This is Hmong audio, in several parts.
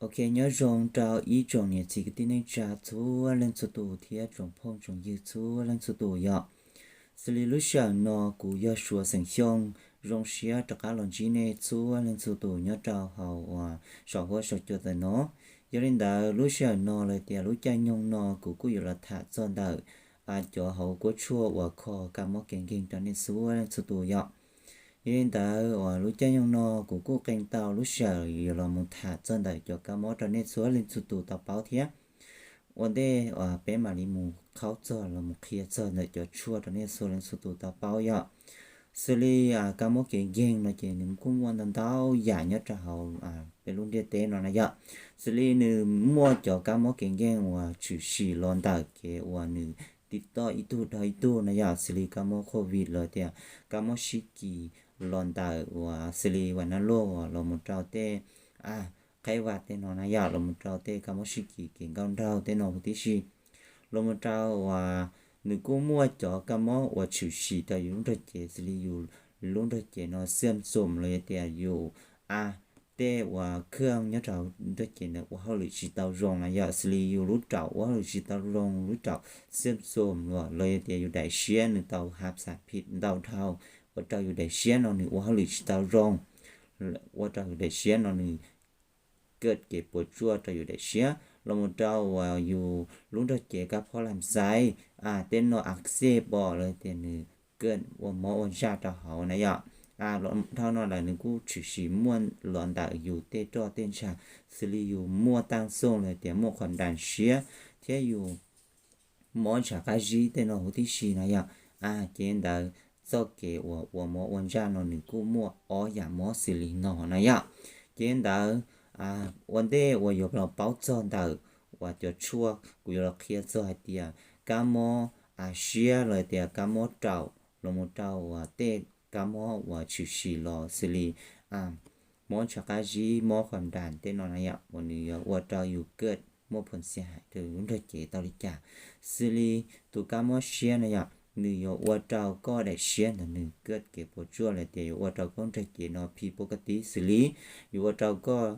Ok, nyob zoo rau ib tsoom niam txiv kwv tij neej tsa txhua leej txhua tus thiab tsoom phooj tsoom ywg txhua leej txhua tus yom. Xws li lub sij hawm no kuv yog Suav xeem Xyooj, zoo siab rov qab los ntsib nej txhua leej txhua tus nyob rau hauv uas saum huab saum cua ntawm no. Yog li ntawd lub sij hawm no los tias lub caij nyoog no kuv kuj yuav los tham txog ntawm cov hauv kuab tshuaj uas kho kab mob kev nkeeg rau nej txhua leej txhua tus yom. Yog li ntawd uas lub caij nyoog no kuv kuj qee tau lub sij hawm yuav los mus tham txog ntawm cov kab mob rau nej txhua leej txhua tus tau paub thiab. Ua ntej peb mam li mus qhaub txog los mus qhia txog ntawm cov tshuaj rau nej txhua leej txhua tus tau paub yom. Xws li kab mob kev nkeeg no ces nws kuj muaj ntau ntau yam nyob rau hauv peb lub ntiaj teb no na yom. Xws li nws muaj cov kab mob kev nkeeg uas tshwm sim los ntawm kev uas nws tiv toj ib tug dhau ib tug na yom, xws li kab mob covid los tias kab mob sib kis los ntawm uas xws li vas nab loj los mus rau tej qhaib vas tej no na yom, los mus rau tej kab mob sib kis kev nkauj nraug tej no huv tib si. Los mus rau uas nws kuj muaj cov kab mob uas tshwm sim rau yus lub nrog cev, xws li yus lub nrog cev no xiam xum los yog tias yus a tej uas khaj nyob rau nrog cev ntawd ua hauj lwm tsis tau zoo na yom, xws li yus lub raum ua hauj lwm tsis tau zoo, lub raum xiam xum los los yog tias yus daim siab nws tau hav xam phim ntau dhau, ua rau yus daim siab no nws ua hauj lwm tsis tau zoo, ua rau yus daim siab no nws kawj kev puas tsuaj rau yus daim siab, los mus rau uas yus lub nrog cev kab phob lam xaiv tej no a xej pom los tias nws kawj ua mob ua ntsaj rau hauv na yom. Dhau no lawm nws kuj tshwm sim muaj los ntawm yus tej roj tej ntsha, xws li yus muaj taaj xooj los tias muaj qhuam nras siab thiab yus mob ntshav qab zib tej no huv tib si na yom. Ces ntawd txoj kev uas ua mob ua ntsaj no nws kuj muaj ob yam mob xws li no na yom. Ces ntawd ua ntej uas yuav los paub txog ntawm uas cov tshuaj kuv yuav los qhia txog hais tias kab mob a siab los tias kab mob raum los mus rau uas tej kab mob uas tshwm sim los xws li mob ntshav qab zib, mob qhuam nras tej no na yom, uas nws yuav ua rau yus kawj muaj phoom xia hais rau yus lub nrog cev tau li cas. Xws li tus kab mob siab na yom, nws yuav ua rau koj daim siab ntawd nws kawj kev puas tsuaj los tias yuav ua rau koj nrog cev no phim pob kab tib xws li yuav ua rau koj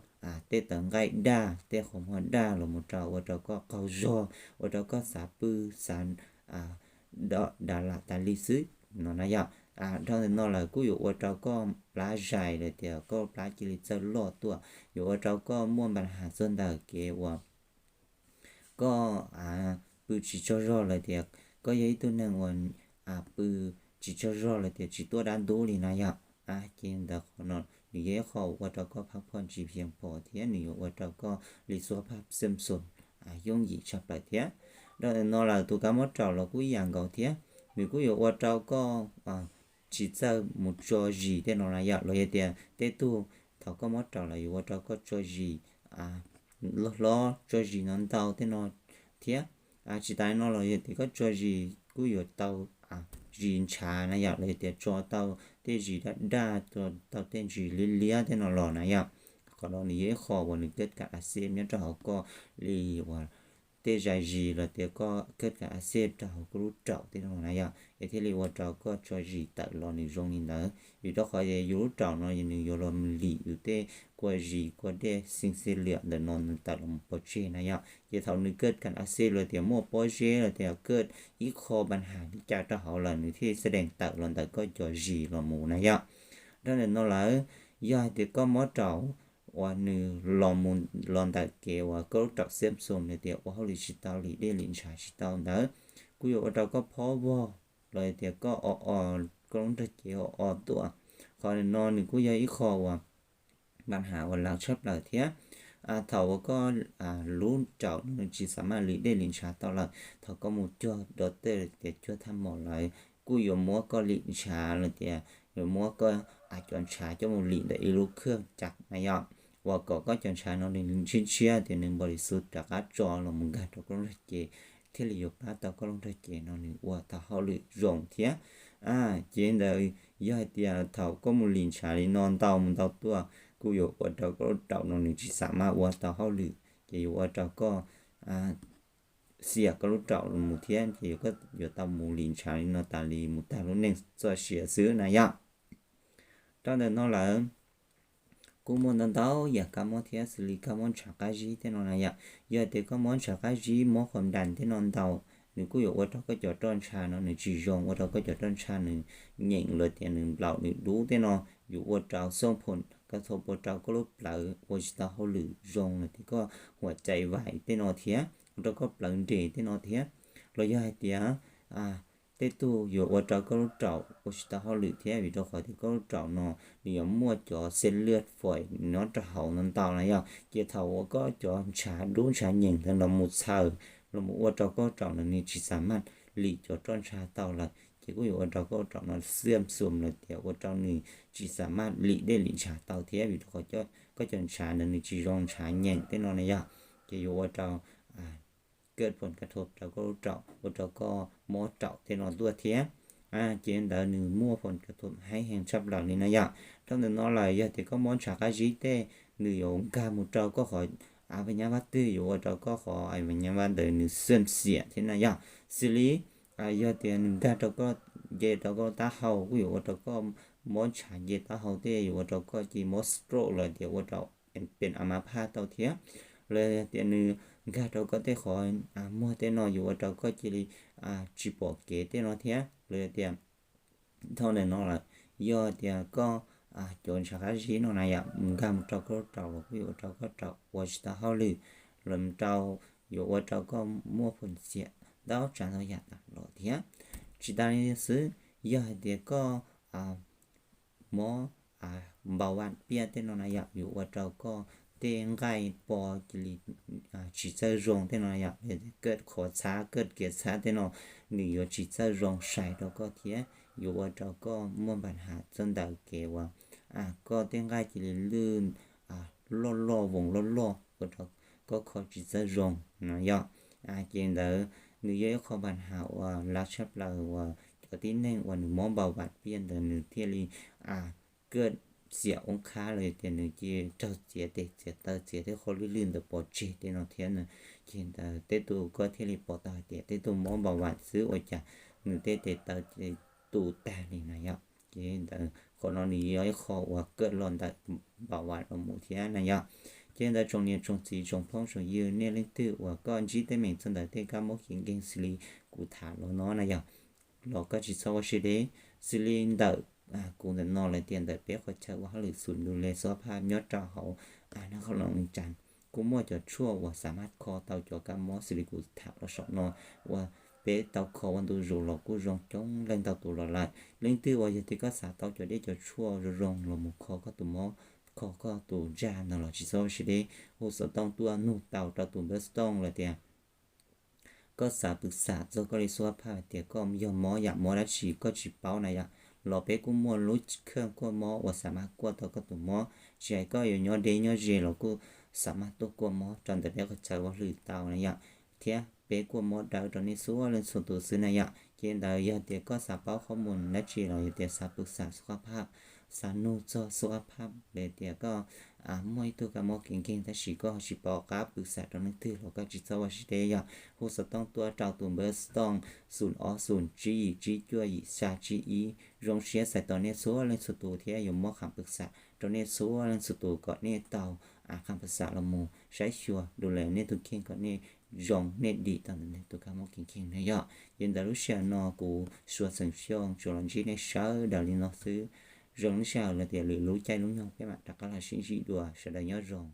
tej tawv nqaij daj, tej qhov muag daj los mus rau ua rau koj qaug zog, ua rau koj xav pw, xav dav lam tas li xwb no na yom. Dhau ntawm no lawm kuj yuav ua rau koj plab zais los tias koj plab cia li txawj loj tuaj, yuav ua rau koj muaj npa has txog ntawm kev uas koj pw tsis tsaug zog los tias koj yog ib tug neeg uas pw tsis tsaug zog los tias tsis tuaj dab ntub li na yom. Ces ntawd qhov no nws yog ib qho ua rau koj phab phoj tsis phiaj phom thiab nws yuav ua rau koj li xuab phaj xeem xum yooj yim tshaj plaws thiab. Dhau ntawm no lawm tus kab mob raum los kuj ib yam nkaus thiab, nws kuj yuav ua rau koj tsis txawj mus tso zis tej no na yom, los yog tias tej tug thaum koj mob raum lawm yuav ua rau koj tso zis loj hlob, tso zis no ntau tej no thiab. Tsis tas li no los yog tias koj tso zis kuj yuav tau zis ntshav na yom, los yog tias tso tau tej zis daj daj, tso tau tej zis liab liab tej no los na yom. Qhov no nws yog ib qho uas nws kawj kam a xej nyob rau hauv koj li uas tej zais zis los tias koj kawj kam a xej rau hauv koj lub raum tej no na yom, es thiaj li ua rau koj tso zis tawm los nws zoo li ntawd. Vim rau qhov yus lub raum no nws yuav los lim yus tej kua zis kua dej xeeb xej liam ntawm no nws tawm los pov tseg na yom. Ces thaum nws kawj kam a xej los tias muaj pob zeb los tias kawj ib qho npa has li cas rau hauv lawm nws thiaj xa dees tawm los ntawm koj cov zis los mus na yom. Dhau ntawm no lawm, yog hais tias koj mob raum uas nws los mus los ntawm kev uas koj lub raum xeeb xum los tias ua hauj lwm tsis tau, lim dej lim ntshav tsis tau ntawd, kuj yuav ua rau koj phob vog los tias koj o o, koj lub nrog cev o o tuaj. Qhov no nws kuj yog ib qho uas npa has uas laus tshaj plaws thiab. Thaum uas koj lub raum no nws tsis xam maj lim dej lim ntshav tau lawm, thaum koj mus cuag doctor tias cuag thaj maum lawm kuj yuav muab koj lim ntshav los tias yuav muab koj cov ntshav coj mus lim ntawm ib lub khaj cas na yom, uas kom koj cov ntshav no nws ntshiab ntshiab tias nws npaum li xwb rov qab tso los mus nkag rau koj lub nrog cev, thiaj li yuav pab tau koj lub nrog cev no nws ua tau hauj lwm zoo thiab. Ces ntawd yog hais tias thaum koj mus lim ntshav li no ntau mus ntau tuaj, kuj yuav ua rau koj lub raum no nws tsis xam maj ua tau hauj lwm, ces yuav ua rau koj xiam koj lub raum los mus thiab, ces yuav tau mus lim ntshav li no tas li mus tag lub neej txoj sia xwb na yom. Dhau ntawm no lawm, kuj muaj ntau ntau yam kab mob thiab, xws li kab mob ntshav qab zib tej no na yom. Yog tias koj mob ntshav qab zib, mob qhov ntas tej no ntau, nws kuj yuav ua rau koj cov roj ntsha no nws tsis zoo, ua rau koj cov roj ntsha nws nyeem los tias nws nplaum nws dub tej no, yuav ua rau xooj phoom ka tho ua rau koj lub plawv ua tsis tau hauj lwm zoo los tias koj huam cai vais tej no thiab, ua rau koj plawv nres tej no thiab. Los yog hais tias tej tug yuav ua rau koj lub raum ua tsis tau hauj lwm thiab, vim rau qhov tias koj lub raum no nws yuav muaj cov xeeb lwaj fais nyob rau hauv no ntau na yom. Ces thaum uas koj cov ntshav dub ntshav nyeem ntawd los mus txhaws los mus ua rau koj raum no nws tsis xas maj lim cov roj ntsha tau lawm, ces kuj yuav ua rau koj raum no xiam xum los tias ua rau nws tsis xas maj lim dej lim ntshav tau thiab, vim rau qhov koj cov ntshav ntawd nws tsis zoo ntshav nyeem tej no na yom. Ces yuav ua rau kawj phoom ka thuam rau koj lub raum, ua rau koj mob raum tej no tuaj thiab. Ces ntawd nws muaj phoom ka thuam heev heev tshaj plaws li na yom. Dhau ntawm no lawm, yog tias koj mob ntshav qab zib tej, nws yuav nkag mus rau koj qhov a vas nyab vab twg, yuav ua rau koj qhov a vas nyab vab ntawd nws xiam xiam thiab na yom. Xws li yog tias nws nkag rau koj, nce rau koj taub hau kuj yuav ua rau koj mob ntshav nce taub hau tej, yuav ua rau koj cia li mob stroke los tias ua rau pem a ma phaj tau thiab. Los yog tias nws nkag rau koj tej qhov muag tej no yuav ua rau koj cia li tsis pom kev tej no thiab. Los yog tias dhau ntawm no lawm, yog tias koj cov ntshav qab zib no na yom, nkag mus rau koj lub raum los kuj yuav ua rau koj raum ua tsis tau hauj lwm, los rau yuav ua rau koj muaj phoom xiam ntau tsav ntau yam tas los thiab. Tsis tas li xwb, yog hais tias koj mob npau vam piaj tej no na yom, yuav ua rau koj tej nqaij po cia li tsis txawj zoo tej no yom, kawj qhov txhab kawj kiav txhab tej no nws yuav tsis txawj zoo sai rau koj thiab, yuav ua rau koj muaj npa has txoj ntawm kev uas koj tej nqaij cia li lwj loj loj voos loj loj ua rau koj kho tsis txawj zoo no yom. Ces ntawd nws yog ib qho npa has uas lav tshaj plaws uas cov tib neeg uas nws mob npau vam piaj ntawd nws thiaj li kawj xiam oob khab los tias nws cia li raug txiav tes txiav taw txiav tej qhov lwj lwj ntawd pov tseg tej no thiab. Ces ntawd tej tug koj thiaj li pom tau hais tias tej tug mob npau vam xwb ua cas nws tej tes taw tu tag li na yom. Ces ntawd qhov no nws yog ib qho uas kawj los ntawm npau vam los mus thiab na yom. Ces ntawd tsoom niam tsoom txiv tsoom phooj tsoom ywg, nej leej twg uas koj ntsib teeb meem txog ntawm tej kab mob kev nkeeg xws li kuv tham los no na yom, los koj tsis txhob ua siab deb. Xws li ntawm kuv ntawm no los tias ntawm peb qhov chaw ua hauj lwm xum ntu le xab phaj nyob rau hauv Naj Khoos Loos Neej Tsaa kuj muaj cov tshuaj uas xas maj kho tau cov kab mob xws li kuv tham los saum no uas peb tau kho ua ntu zus los kuj zoo coob leej ntau tus los lawm. Leej twg uas yog tias koj xav tau cov dej cov tshuaj zoo zoo los mus kho koj tus mob, kho koj tus ntsag no los tsis txhob ua siab deb, hu xov tooj tuaj nug tau rau tus npawb xov tooj los tias koj xav pwm xam txog koj li xab phaj tias koj yog mob yam mob dab tsi koj tsis paub na yom, los peb kuj muaj lub kheej kuaj mob uas xas maj kuaj tau koj tus mob. Tsis hais koj yuav nyob deb nyob ze los kuj xas maj tuaj kuaj mob rau ntawm peb qhov chaw ua hauj lwm tau na yom, thiab peb kuaj mob dawb rau nej txhua leej txhua tus xwb na yom. Ces ntawd yog tias koj xav paub qhov mus dab tsi los yog tias xav pwm xam xab phaj, xav nug txog xab phaj los tias koj muaj ib tug kab mob kev nkeeg tab sis koj tsis paub qab pwm xam rau leej twg los koj tsis txhob ua siab deb yom, hu xov tooj tuaj rau tus npawb xov tooj xoom ob xoom tsib yim tsib cuaj yim xya tsib ib. Zoo siab txais tos nej txhua leej txhua tus thiab yuav muab qham pwm xam rau nej txhua leej txhua tus kom nej tau qham pwm xam los mus saib xyuas du lem nej tus kheej kom nej zoo nej dim tau ntawm nej tus kab mob kev nkeeg na yom. Ces ntawm lub sij hawm no kuv Suav xeem Xyooj tsuas los ntsib nej sawv daws li no xwb. Zoo lub sij hawm los tias lwm lub caij lub nyoog peb mam rov qab los sib ntsib dua, sawv daws nyob zoo.